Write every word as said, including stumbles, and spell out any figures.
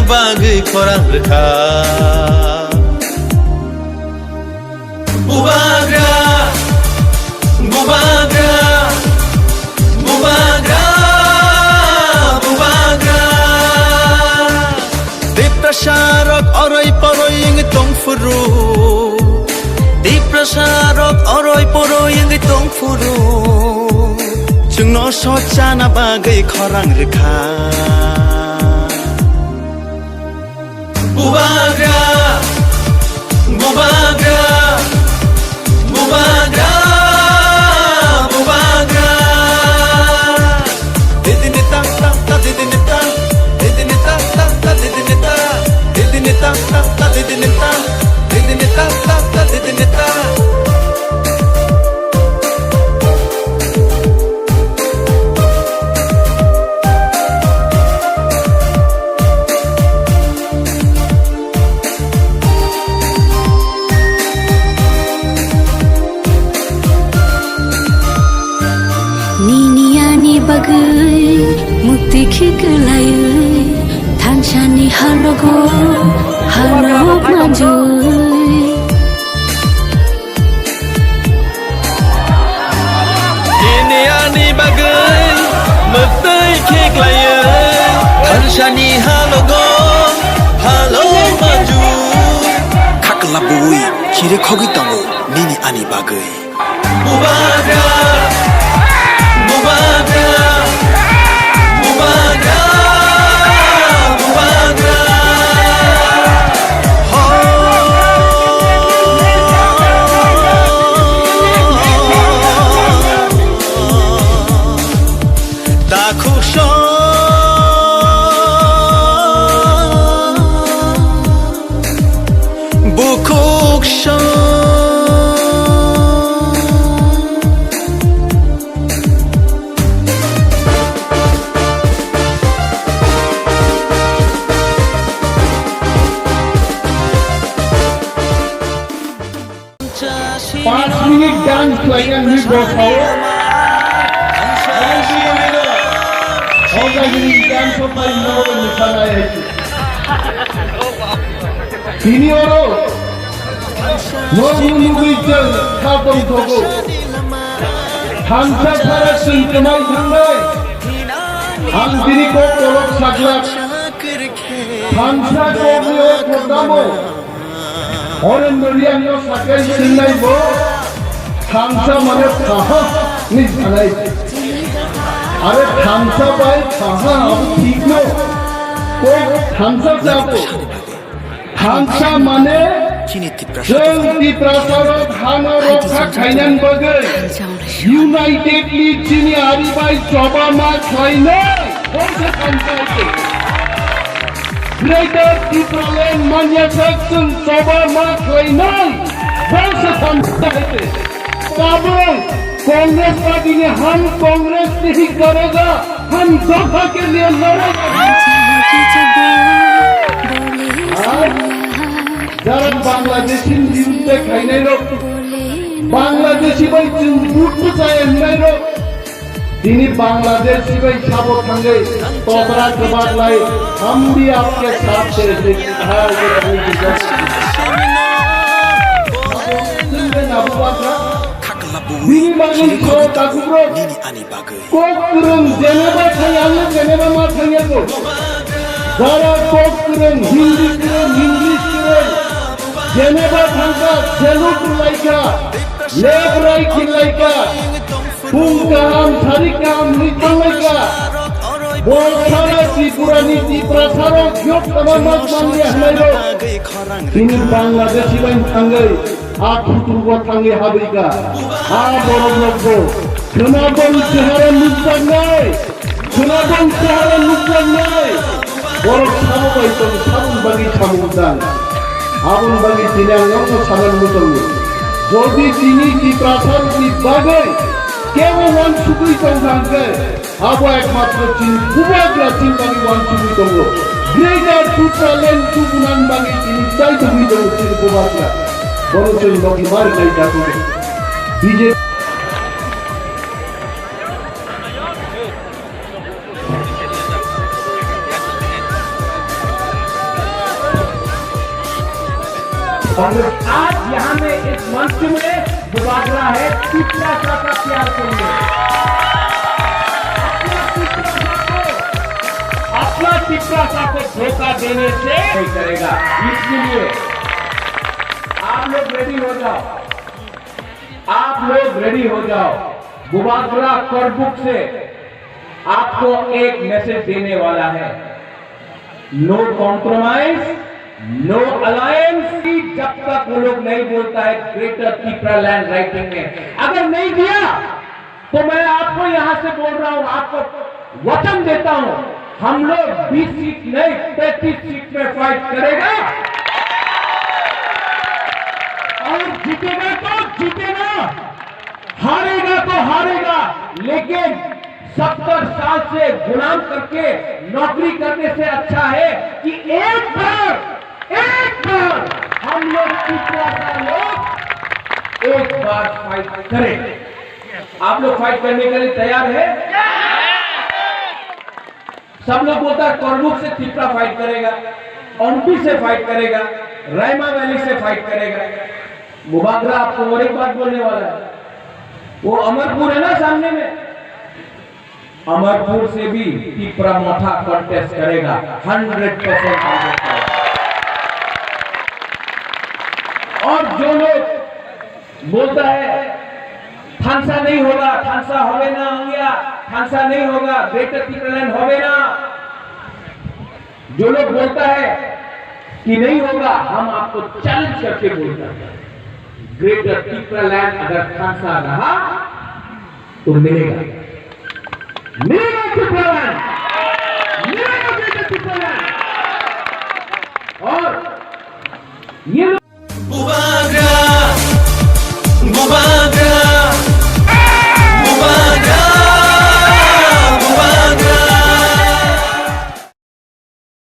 bagwi khorang rwkha. Bubagra, bubagra, bubagra, bubagra. Tiprasa rok oroi poroi wngwi tong phuru, Tiprasa rok oroi poroi wngwi tong phuru, chwngno sochana bagwi khorang rwkha. Bubagra, bubagra, bubagra, bubagra. Didini ta ta ta, didini ta, didini ta ta ta, didini ta, didini ta ta ta, didini ta, didini ta ta ta, didini ta. Nini ani bagwi mukti khiklaiwi thansani halogo halok manjui. Nini ani bagwi mukti khiklaiwi thansani halogo halok manjui. Khakla bui khire khogwi tongo nini ani bagwi. Bubagra, bubagra, bubagra, bubagra. Ho. Takhuk song. Bukhuk song. Panch minute dance khlaina hinwi bosao. Panch minute. Oga hinwi dance khlaina hinwi bosao. Tini oro nokni nugwi chwng kha tongthogo. Thansa sara chwng kwmai thangnai. Ang tini kok kolok saglak. Thansa kokni o kotamo. Horendorian no sakai singnai bo. Thansa mane thaha ni sanai. Are thansa bai thaha abo thik no. Kok thansa jabo. Thansa mane chini Tiprasa chwng Tiprasa rok hano rokha khainani bagwi unitedly chini ari bai choba ma khlainai. Bo se thansa se. Greater Tipraland manya sak chwng choba ma khlainai. Bo se thansa se. Tabuk Congress party ni ham Congress nahi karega, ham dopha ke liye larega. Jara Bangladeshi ni birudde khainai rok, Bangladeshi bai chwng vote bwchaya hinai rok, tini Bangladeshi bai sabo thangwi tobra kwbak lai, hum bhi aapke saath hai, hai, hai, hai. Bini bagwi kok takhuk rok. Kok kwrwng Geneva thangya, ang Geneva ma thangya ko. Jara kok kwrwng, Hindi kwrwng, English kwrwng. Geneva thangkha, salute rwlaikha, left right khilaikha. Bung kaham, sari kaham ni thanglaikha. Bo sara Tripura ni Tiprasa rok yok tama mas manliya hinai rok. Tini Bangladeshi bai thangwi. A phutugo thangwi habwikha. A borok rokbo khwnabong chehara nukjaknai, khwnabong chehara nukjaknai. Borok sabo bai tong, saboni bagwi samung tang. Aboni bagwi tini ang nono sana nugwi tongo. Jodi tini Tiprasa rokni bagwi kebo uansugwi tongkha hwnkhe, abo ekmatro chini bubagra chini bagwi uansugwi tongo. Greater Tipraland tubunani bagwi chini chai tongwi tongo chini bubagra. Bono chwng nokni mari nai jago. B J P. Congress आज यहाँ में इस मंच में मुबादला है तिपरासा का प्यार के लिए। अपना तिपरासा को, अपना तिपरासा को धोखा देने से नहीं करेगा। इसलिए आप लोग रेडी हो जाओ, आप लोग रेडी हो जाओ। बुबागरा करबुक से आपको एक मैसेज देने वाला है। No compromise, no alliance। जब तक वो लोग नहीं बोलता है ग्रेटर तिपरा लैंड राइटिंग में, अगर नहीं दिया तो मैं आपको यहां से बोल रहा हूं, आपको वचन देता हूं, हम लोग बीस सीट नहीं, पैंतीस सीट में फाइट करेगा। और जीतेगा तो जीतेगा, हारेगा तो हारेगा, लेकिन सत्तर साल से गुलाम करके नौकरी करने से अच्छा है कि एक बार, एक बार हम लोग तिपरासा लोग एक बार फाइट करें। आप लोग फाइट करने के लिए तैयार है? सब लोग बोलता है करबुक से तिपरा फाइट करेगा, ओम्पी से फाइट करेगा, रायमा वैली से फाइट करेगा। बुबागरा आपको और एक बात बोलने वाला है, वो अमरपुर है ना सामने में, अमरपुर से भी तिपरा मोथा कॉन्टेस्ट करेगा, हंड्रेड परसेंट कॉन्टेस्ट करेगा। और जो लोग बोलता है थानसा नहीं होगा, थानसा होवे ना अंगिया, थानसा नहीं होगा, ग्रेटर तिपरालैंड होवे ना। जो लोग बोलता है कि नहीं होगा, हम आपको चैलेंज करके बोलता है, ग्रेटर तिपरालैंड अगर थानसा रहा तो मिलेगा, मिलेगा तिपरालैंड, मिलेगा ग्रेटर तिपरालैंड। और ये लोग